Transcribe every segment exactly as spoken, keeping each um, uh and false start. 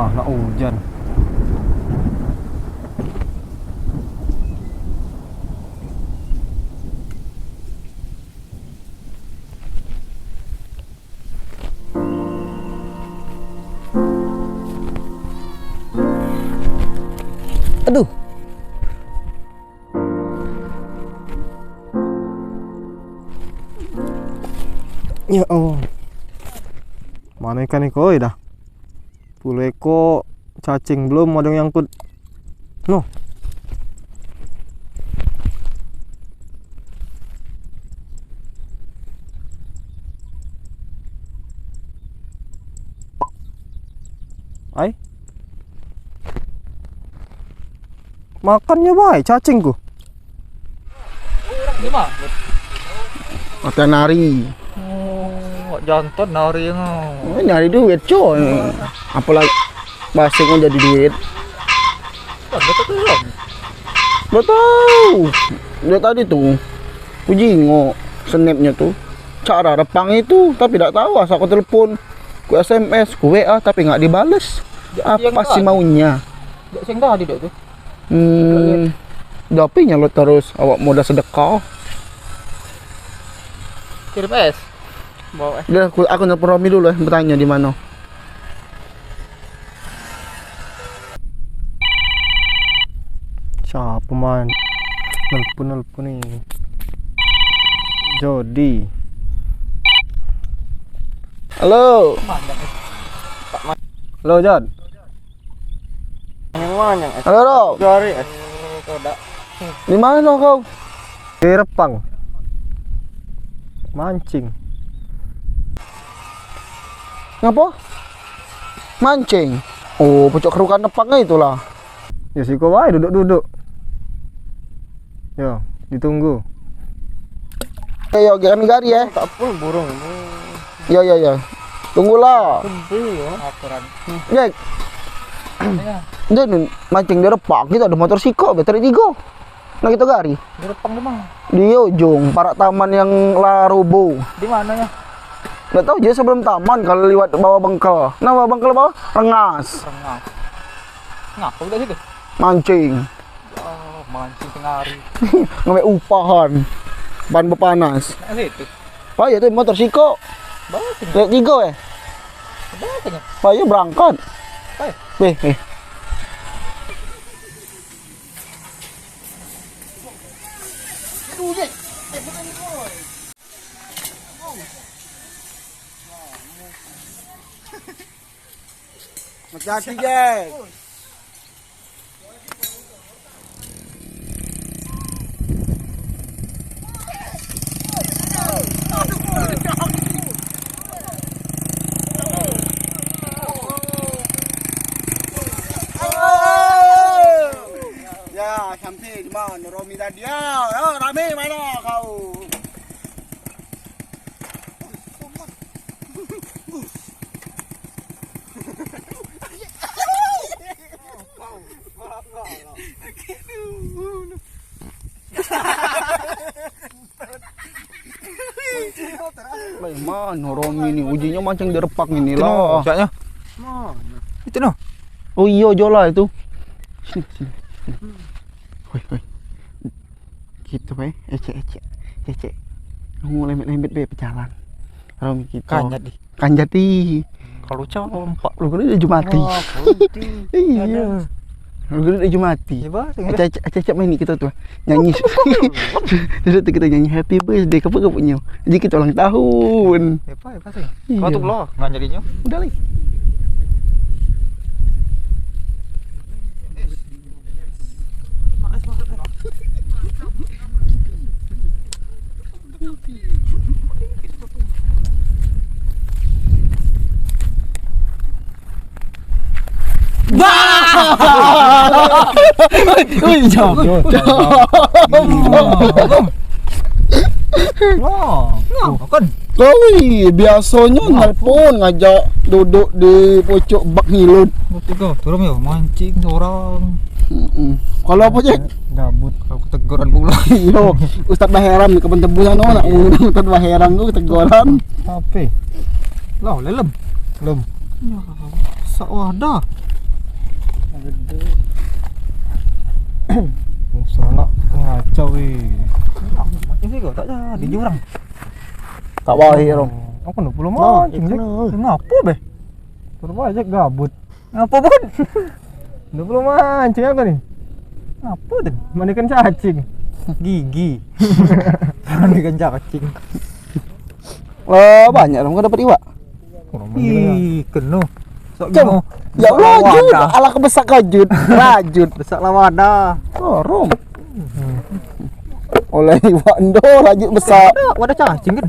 Ah, nak ujan. Aduh. Ya Allah. Mano ikan iko, oi, dah? Puluh eko cacing belum ado yang nyangkut. Noh. Ai. Makannyo bae cacingku. Di mano? Mata nari. Oh, jantan nari ngono. Oh, nyari duit, coy. Apalagi baseng jadi duit. Lah, betul tu, Bang. Dah tahu. Dia tadi tu, ku jingok snapnyo tu. Cara repang itu, tapi dak tahu, asal ku telepon, ku S M S, ku W A, tapi nggak dibales. Apa sih maunya? Dak sing tadi dak tu. Hmm, dah api nyalot terus, awak modal sedekah. Kirim es. Bawa es. Dah, aku, aku nelpon Romi dulu, eh, bertanya di mana. Siapa man? Nelpon, nelpon ni. Jody. Halo. Halo, Jod. Yang mana yang es? Halo, Ro. Jari es. Kodak. Di mana kau? Di Repang. Mancing. Ngapa? Mancing. Oh, pucuk kerukan Repang itulah. Ya, siko wae duduk-duduk. Yo, ditunggu. Ayo, kami gari, eh. Tak full burung. Yo, yo, yo. Tunggulah. Sedih, ya. Aturan. Jack. Ya. Dia ni mancing di Repang, kita ada motor siko, baterai tiga. Nah, kita gari. Di Repang di mana? Di ujung, parak taman yang la robo. Di mananya? Nggak tahu, dia sebelum taman, kalau lewat bawah bengkel. Nah, bawah bengkel bawah, rengas. Rengas. Ngapa udah situ? Mancing. Oh, mancing tengah hari. Ngambil upahan. Ban bepanas. Nah, situ. Payah tu motor siko. Bawa sini. Lek tiga, eh? Bawa sini. Payah berangkat. Payah. Eh, eh. Hati-hati, Jack. Ya, sampai di mana Romi tadi? Ya, ya, rame mana kau? Mano Romi ni, ujinyo mancing di Repang ini lah. Caknyo. Itu no. Oh iyo, jola itu. Sini, sini, sini. Hoi, hoi. Gitu bae, ecek, ecek, ecek. Kamu lembet-lembet bae pejalan. Romi gitu. Kanjat di. Kanjat di. Kalau cowok lompat. Lu kan udah mati. Wah, putih. Iyo. Lu kan udah mati. Ya, bah, tinggal. Ecek, ecek, ecek main ni kita tu. Nyanyi. Dulu tu kita nyanyi happy birthday, kapan kau punya? Jadi kita ulang tahun. Ya, apa, ya, apa sih? Iyo. Kau tu belum, nggak jadinya. Udah lagi. Bah! Ui, jauh. Wah, kan. Kau ni biasonyo nelpon ngajak duduk di pucuk bak ngilut. Betul kau, turun yo, mancing seorang. Mm-mm. Kalau apa, Jack? Gabut, aku teguran pula. Iyo, Ustaz Baheram ni kapan tebu sano nak ngundang Ustaz Baheram tu teguran. Ape? Lah, lelem. Lem. Ya, sak wadah. Sanak ngacau weh. Makin sih kau tak jadi jurang. Tak baik, Rom. Aku nak pulang mancing, Jack. Kenapa, beh? Terus aja gabut. Apa, Bun? Nak pulang mancing aku ni. Apa tu? Mandikan cacing. Gigi. Mandikan cacing. Oh, banyak dong kau dapat iwak. Ih, keno. Sok keno. Ya Allah, Jun. Alah, kebesak kau, Jun. Rajut. Besak lah wadah. Oh, Rom. Oleh iwak endo, rajut besak. Wadah, wadah cacing kan?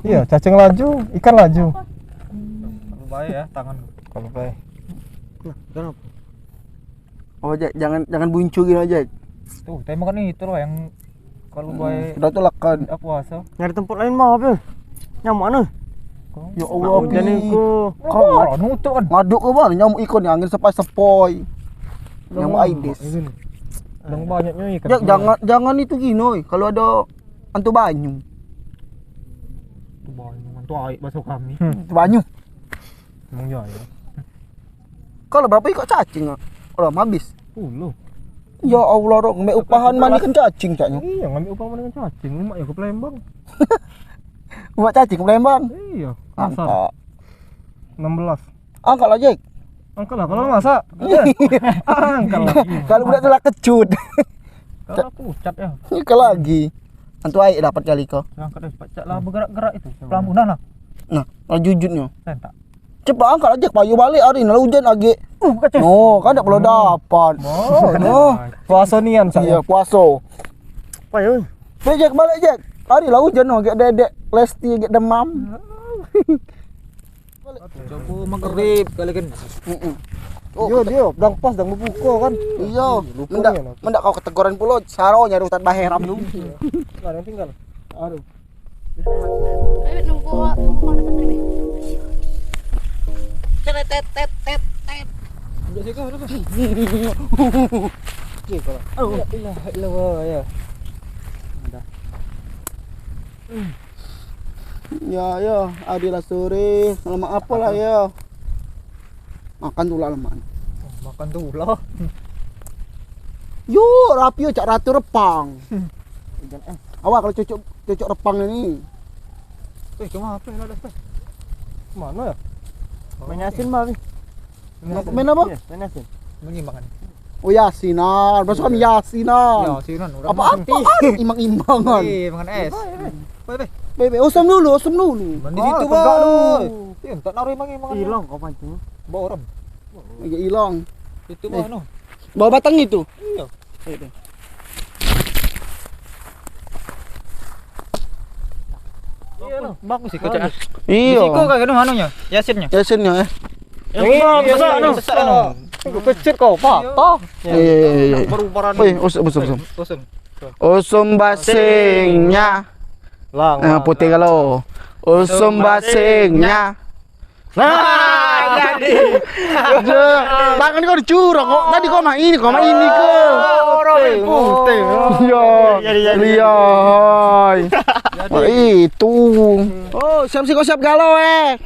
Iya, cacing laju, ikan laju. Kalau baik ya, tangan. Kalau baik. Nah, kenapa? Oh, Jack, jangan, jangan buncu gini, Jack. Tuh, tembak nih, itu loh yang kalau baik. Udah tuh lakan. Apa puasa? Nyari tempat lain mah, apa? Nyamuk mana? Ya Allah, hujan ni ke? Kau nutup kan? Ngaduk ke mana nyamuk ikon ni, angin sepoi-sepoi. Nyamuk Aedes. Yang banyaknya ikan. Jack, jangan, jangan itu gini, oi. Kalau ada hantu banyu. Hantu banyu, hantu air bahasa kami. Hantu banyu. Emang iya ya. Kalau berapa ikok cacing, Kak? Orang habis. Puluh. Ya Allah, Rok, ngambil upahan mandikan cacing, caknya. Iya, ngambil upahan mandikan cacing. Lemak ya ke Palembang. Buat cacing ke Palembang. Iya. Mantap. Enam belas. Angkat lah, Jack. Angkat lah, kalau masak. Angkat lah. Kalau budak tu lah kecut. Kalau aku cat ya. Angkat lagi. Antu air dapat kali kau. Angkat dah, cepat cat lah, bergerak-gerak itu. Pelambunan lah. Nah, kalau jujutnya. Sentak. Cepat angkat aja, payu balik hari ni lah hujan lagi. Uh, kacau. Oh, kan tak perlu dapat. Oh, puasa nian saya. Iya, puasa. Payu. Jack, balik, Jack. Hari lah hujan no, agak dedek Lesti agak demam. Coba maghrib kali kan. Heeh. Oh, iya, dia dang pas dang berbuka kan. Iya. Mendak, mendak kau keteguran pulo, saro nyari Ustaz Baheram tu. Lah, yang tinggal. Aduh. Ayo, nunggu, nunggu mana tadi ni? Tet, tet, tet, tet, tet. Duduk situ, duduk. Oke, kalau. Oh, la ilaha illallah, ya. Udah. Ya, ya, adi lah sore, lemak apa lah ya? Makan tulah lemak. Makan tulah. Yo, rapi yo cak ratu repang. Awak kalau cucuk, cucuk repang ni. Eh, cuma apa yang ada, Bang? Mana ya? Main Yasin, Bang. Main apa? Iya, main Yasin. Mengimbangan. Oh, Yasinan. Masuk kami Yasinan. Yasinan, orang apa-apa kan? Imang-imbangan. Eh, makan es. Baik, baik. Baik, baik. Osem dulu, osem dulu. Mandi situ, Bang. Iya, tak naruh imang-imbangan. Hilang kau pancing. Bawa orang. Agak hilang. Itu mah, no. Bawa batang itu. Iya. Iya, no. Bagus sih kocak. Iya. Di situ kan, anu, anunya, Yasinnya. Yasinnya, eh. Yang besar, no. Besar, no. Kecil kau, Pak. Iya, iya, iya. Baru baran. Woi, usum, usum, usum. Usum. Usum basingnya. Lang, ah, lang, putih lang. Kalau. Usum basingnya. Nah, jadi. Tangan kau dicurang kok. Tadi kau main ini, kau main ini ke? Oh, orang putih. Iya. Jadi, jadi, jadi. Iya. Itu. Oh, siap sih kau siap galau eh.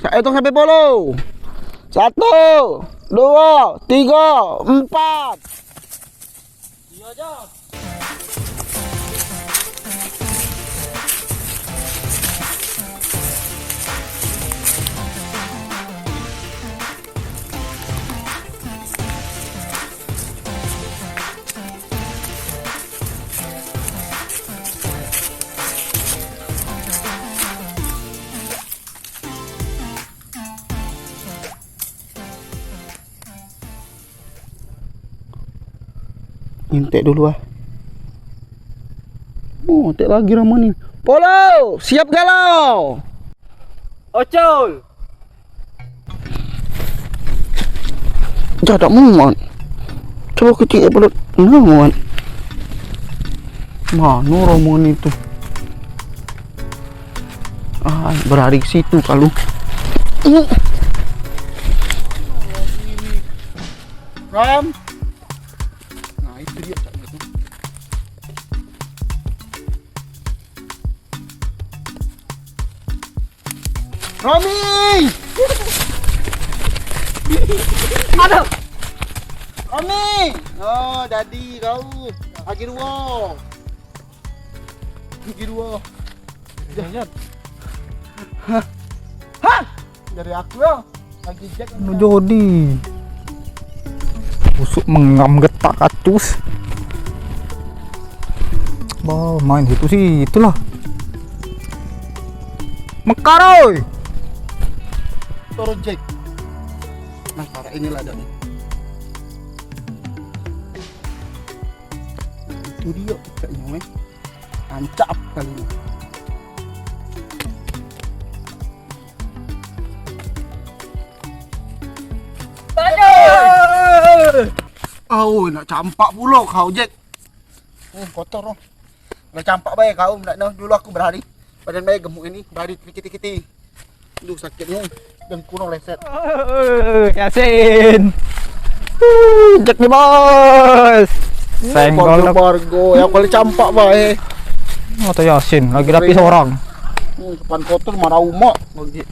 Saya hitung sampai puluh. Satu, dua, tiga, empat. Iya, Jon. Ngintek dulu ah. Oh, tek lagi Ramon ni. Polo, siap galau. Ocol. Dah tak muat. Coba kecil perut. Muat. Mana Ramon itu? Ah, berlari ke situ kalau. Ram. Nah, itu dia caknya tu. Rami! Aduh. Rami. Oh, jadi kau. Lagi dua. Lagi dua. Hah? Hah? Dari aku ya. Lagi Jack. Jodi. Busuk mengam getak katus. Bah, main situ sih itulah. Mekar oi. Turun Jack. Nah, parah inilah ada nih. Itu dia kayaknya, weh. Tancap kali ini. Au, nak campak pulo kau, Jack. Eh, kotor, oh. Nak campak bae kau, nak, nah, dulu aku berlari. Badan bae gemuk ini, berlari kiti-kiti. Duh, sakitnya. Dengkul leset. Eh, Yasin. Uh, Jack nih, Bos. Senggol. Bargo, bargo. Ya, kalau campak bae. Atau Yasin lagi rapi seorang. Hmm, depan kotor marah umak lagi.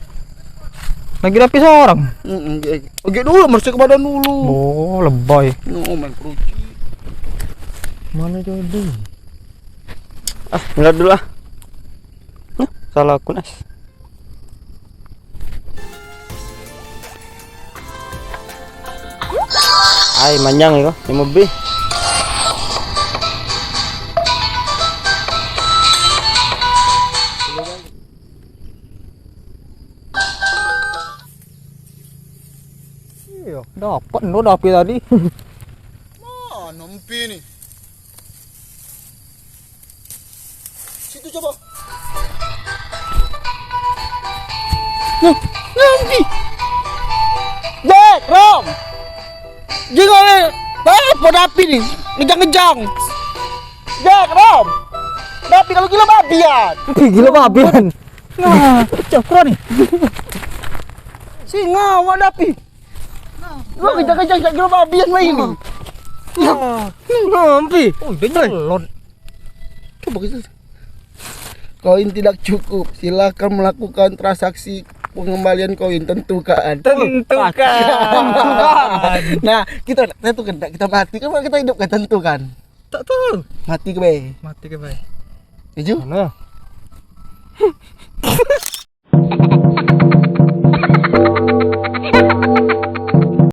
Lagi rapi seorang. Heeh, oke dulu, bersih ke badan dulu. Oh, lebay. No, main keruci. Mana Jodi? Ah, enggak dulu ah. Nah, salah aku, Nas. Ai, manyang iko, limo B. Iya, dapat ndo dapi tadi. Mana empi ni? Situ coba. Nah, nah, empi. Jack, Rom. Jingok ni. Eh, apa dapi ni? Ngejang-ngejang. Jack, Rom. Dapi kalau gila babi ya. Gila babi kan. Nah, cokro ni. Singa awak dapi. Gua kejar-kejar jak gila babi yang main ni. Nah, empi. Oh, dia nyelot. Coba kita. Koin tidak cukup. Silakan melakukan transaksi pengembalian koin. Tentukan. Tentukan. Nah, kita tentukan, kita mati kan kita hidup kan, tentukan. Tak tahu. Mati ke bae. Mati ke bae. Setuju? Mana?